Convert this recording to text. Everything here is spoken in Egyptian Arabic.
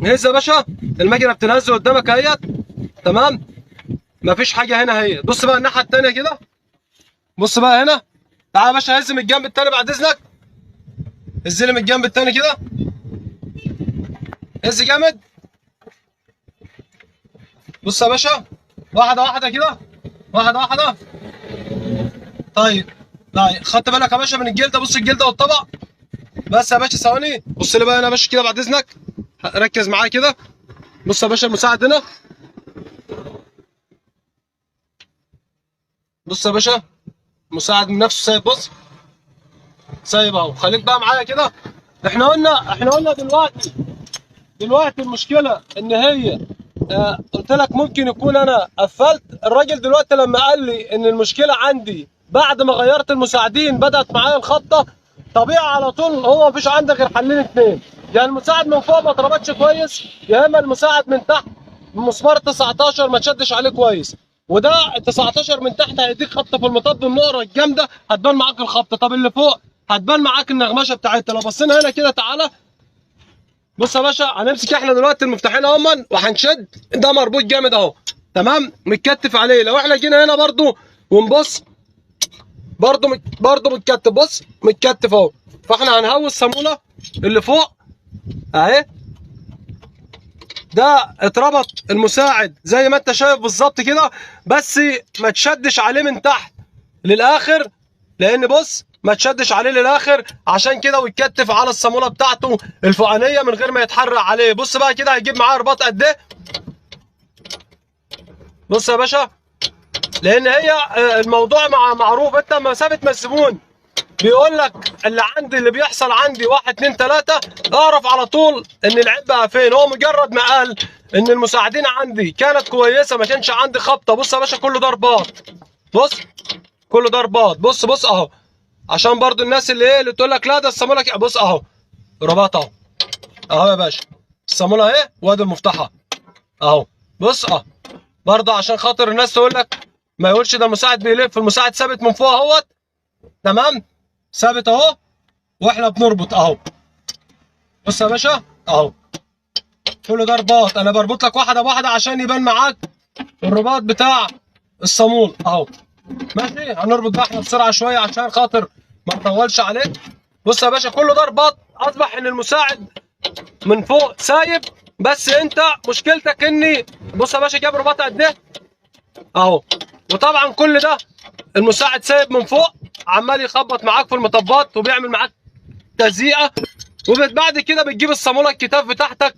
نهز يا باشا، المكنه بتنهز قدامك اهيت. تمام، مفيش حاجة هنا اهي. بص بقى الناحية الثانية كده، بص بقى هنا. تعالى يا باشا هز من الجنب الثاني بعد اذنك، هز لي من الجنب الثاني كده، هز جامد. بص يا باشا، واحدة واحدة كده، واحدة واحدة. طيب خدت بالك يا باشا من الجلدة؟ بص الجلدة والطبق. بس يا باشا ثواني، بص لي بقى هنا يا باشا كده بعد اذنك، ركز معايا كده. بص يا باشا المساعد هنا، بص يا باشا المساعد من نفسه سايب، بص سايب اهو. خليك بقى معايا كده. احنا قلنا دلوقتي المشكلة ان هي قلت لك ممكن يكون انا قفلت. الراجل دلوقتي لما قال لي ان المشكلة عندي بعد ما غيرت المساعدين بدات معايا الخبطه، طبيعي على طول هو مفيش عندك غير حلين اتنين، يا المساعد من فوق ما اتربطش كويس، يا اما المساعد من تحت مسمار 19 ما تشدش عليه كويس، وده 19 من تحت هيديك خبطه في المطب النقره الجامدة، هتبان معاك الخبطه. طب اللي فوق هتبان معاك النغمشه بتاعتها. لو بصينا هنا كده، تعالى بص يا باشا، هنمسك احنا دلوقتي المفتاحين اهما وهنشد، ده مربوط جامد اهو، تمام، متكتف عليه. لو احنا جينا هنا برضو ونبص برضو متكتف، بص متكتف اهو. فاحنا هنهوي الصاموله اللي فوق اهي، ده اتربط المساعد زي ما انت شايف بالظبط كده، بس ما تشدش عليه من تحت للاخر، لان بص ما تشدش عليه للاخر عشان كده، ويتكتف على الصاموله بتاعته الفوقانيه من غير ما يتحرق عليه. بص بقى كده هيجيب معاه رباط قد ايه. بص يا باشا، لان هي الموضوع معروف، انت مسافة ما الزبون بيقول لك اللي عندي اللي بيحصل عندي 1 2 3، اعرف على طول ان العيب بقى فين. هو مجرد ما قال ان المساعدين عندي كانت كويسة، ما كانش عندي خبطه. بص يا باشا كله ضربات، بص كله ضربات، بص بص اهو، عشان برضو الناس اللي ايه اللي تقول لك لا ده الصاموله، بص اهو رباط اهو، اهو يا باشا الصاموله اهي، وادي المفتاحه اهو. بص اهو برضو عشان خاطر الناس تقول لك ما يقولش ده المساعد بيلف، المساعد ثابت من فوق اهوت، تمام، ثابت اهو، واحنا بنربط اهو. بص يا باشا اهو كله ده رباط، انا بربط لك واحدة بواحدة عشان يبان معاك الرباط بتاع الصامول اهو. ماشي، هنربط بقى احنا بسرعة شوية عشان خاطر ما نطولش عليك. بص يا باشا كله ده رباط، اصبح ان المساعد من فوق سايب، بس انت مشكلتك اني بص يا باشا جاب رباط قد ايه اهو، وطبعا كل ده المساعد سايب من فوق عمال يخبط معاك في المطبات وبيعمل معاك تزيئه، وبعد كده بتجيب الصاموله الكتاف بتاعتك